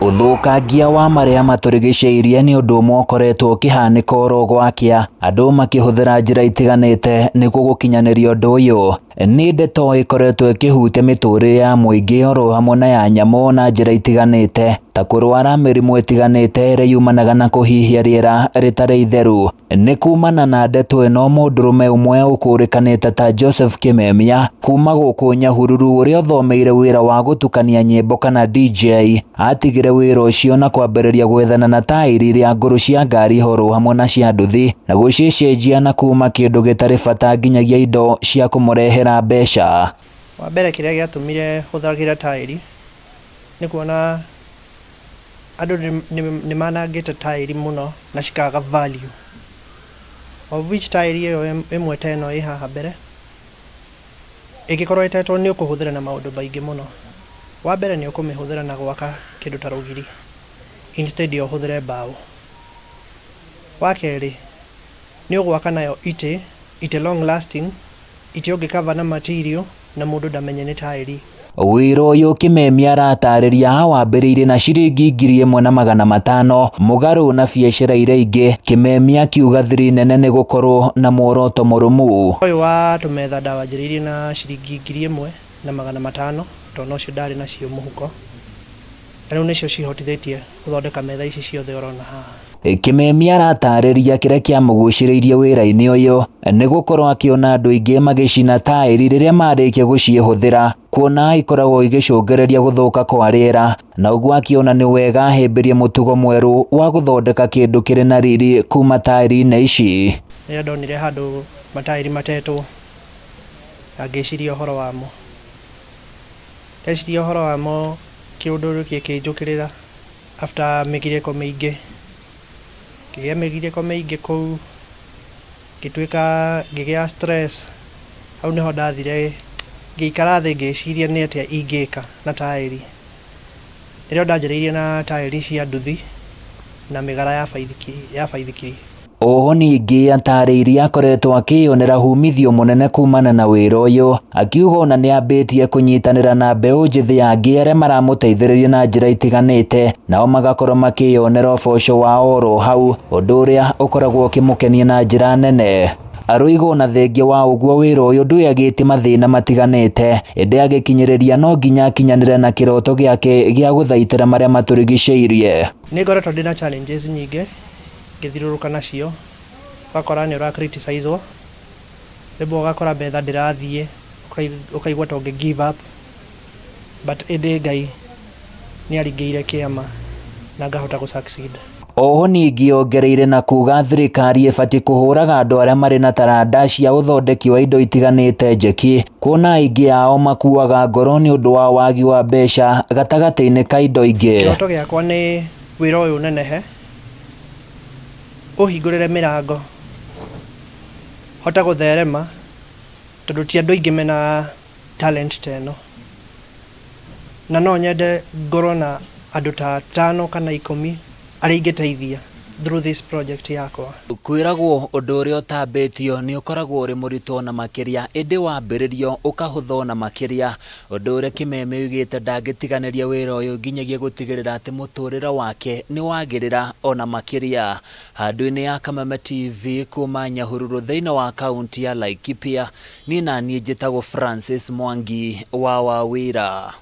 Ũthũkangia wa marĩa matũrigicĩirie nĩ ũndũ ũmwe ũkoretwo ũkĩhanĩka oro gwakĩa, andũ makĩhũthĩra njĩra itiganĩte nĩguo gũkinyanĩria ũndũ ũyũ. Nĩ ndeto ĩkoretwo ĩkĩhutia mĩtũrĩre ya mũingĩ oro hamwe na ya nyamũ na njĩra itiganĩte ta kũrwara mĩrimũ ĩtiganĩte ĩrĩa yumanaga na kũhihia rĩera rĩtarĩ itheru. Nĩ kumana na ndeto ĩno mũndũrũme ũmwe ũkũrĩkanĩte ta Joseph Kimemia kuma gũkũ Nyahururu ũrĩa ũthomeire wĩra wa gũtukania nyĩmbo kana DJ atigire wĩra ũcio na kwambĩrĩria gwethana na taĩri iria ngũrũ cia ngari oro hamwe na cia nduthi na gũcicenjia na kuma kĩndũ gĩtarĩ bata nginyagia indo cia kũmũrehera mbeca. Wa mbere kĩrĩa gĩatũmire hũthagĩre taĩri nĩ kuona andũ nĩ manangĩte taĩri mũno na cikaga value, of which taĩri ĩyo ĩmwe ta ĩno ĩ haha mbere ĩngĩkorwo ĩtetwo nĩ ũkũhũthĩra na maũndũ maingĩ mũno. Wa mbere nĩ ũkũmĩhũthĩra na gwaka kĩndũ ta rũgiri instead ya ũhũthĩre mbaũ. Wa kerĩ nĩ ũgwaka nayo itĩ, itĩ long lasting, itĩ ũngĩ cover na material na mũndũ ndamenye nĩ taĩri. Wĩra ũyũ Kimemia aratarĩria awambĩrĩirie na ciringi 1500 mũgarũ na biacara iria ingĩ. Kimemia akiuga thiri nene nĩ gũkorwo na muoroto mũrũmu. Ũyũ wa tũmetha ndawanjĩrĩirie na ciringi 1500 tondũ nocio ndarĩ nacio mũhuko, na rĩu nĩcio cihotithĩtie gũthondeka metha ici ciothe ũrona haha. Kimemia aratarĩria kĩrĩa kĩamũgucĩrĩirie wĩra-inĩ ũyũ nĩ gũkorwo akĩona andũ aingĩ magĩcina taĩri rĩrĩa marĩkia gũciĩhũthĩra, kuona ikoragwo igĩcũngĩrĩria gũthũka kwa rĩera, na ũguo akĩona nĩ wega ahĩmbĩrie mũtugo mwerũ wa gũthondeka kĩndũ kĩrĩ na riri kuma taĩri-inĩ ici. Rĩrĩa ndonire handũ mataĩri matetwo na ngĩciria ũhoro wamo, ndeciria ũhoro wamo kĩũndũ gĩkĩnjũkĩrĩra after mĩgirĩko mĩingĩ, ngĩgĩa mĩgirĩko mĩingĩ kũu, ngĩtuĩka ngĩgĩa stress, hau nĩho ndathire ngĩikara thĩ ngĩciria nĩ atĩa ingĩka na taĩri. Nĩrĩo ndanjĩrĩirie na taĩri cia nduthi na mĩgara ya baithikiri. Oho ningĩ atarĩirie akoretwo akĩyonera humithio mũnene kumana na wĩra ũyũ, akiuga ona nĩambĩtie kũnyitanĩra na mbeũ njĩthĩ angĩ arĩa maramũteithĩrĩria na njĩra itiganĩte, nao magakorwo makĩyonera ũboco wao oro hau, ũndũ ũrĩa ũkoragwo ũkĩmũkenia na njĩra nene. Aroiga ona thengia wa ũguo wĩra ũyũ ndwĩagĩte mathĩna matiganĩte, ĩndĩ agĩkinyĩrĩria no nginya akinyanĩre na kĩroto gĩake gĩa gũthaitĩra marĩa matũrigicĩirie. Nĩ ngoretwo ndĩna challenges nyingĩ ngĩthiũrũrũka nacio, ũgakora nĩ ũra criticize wo, rĩmwe ũgakora metha ndĩrathiĩ, ũkaigua ta ũngĩ give up, but ĩndĩ Ngai nĩ aringĩire kĩama na ngahota gũ succeed. Oho ningĩ ongereire na kuga thirikari ĩbatiĩ kũhũraga andũ arĩa marĩ na taranda cia ũthondeki wa indo itiganĩte njeki, kuona aingĩ ao makuaga ngoro nĩ ũndũ wa wagi wa mbeca gatagatĩ-inĩ ka indo ingĩ. Kĩroto gĩakwa nĩ wĩra ũyũ ũnenehe, ũhingũrĩre mĩrango, hote gũtherema, tondũ ti andũ aingĩ mena talent ta ĩno. Na no nyende ngorwo na andũ ta 5 kana 10 arĩa ingĩteithia through this project yakwa. Kwĩragwo ũndũ ũrĩa ũtambĩtio nĩ ũkoragwo ũrĩ mũritũ ona makĩria, ĩndĩ wambĩrĩrio ũkahũtha ona makĩria. Ũndũ ũrĩa Kimemia oigĩte ndangĩtiganĩria wĩra ũyũ nginyagia gũtigĩrĩra atĩ mũtũrĩre wake nĩ wagĩrĩra ona makĩria. Handũ-inĩ ya Kameme TV kuma Nyahururu thĩinĩ wa kaunti ya Laikipia, niĩ naniĩ njĩtagwo Francis Mwangi wa Wawira.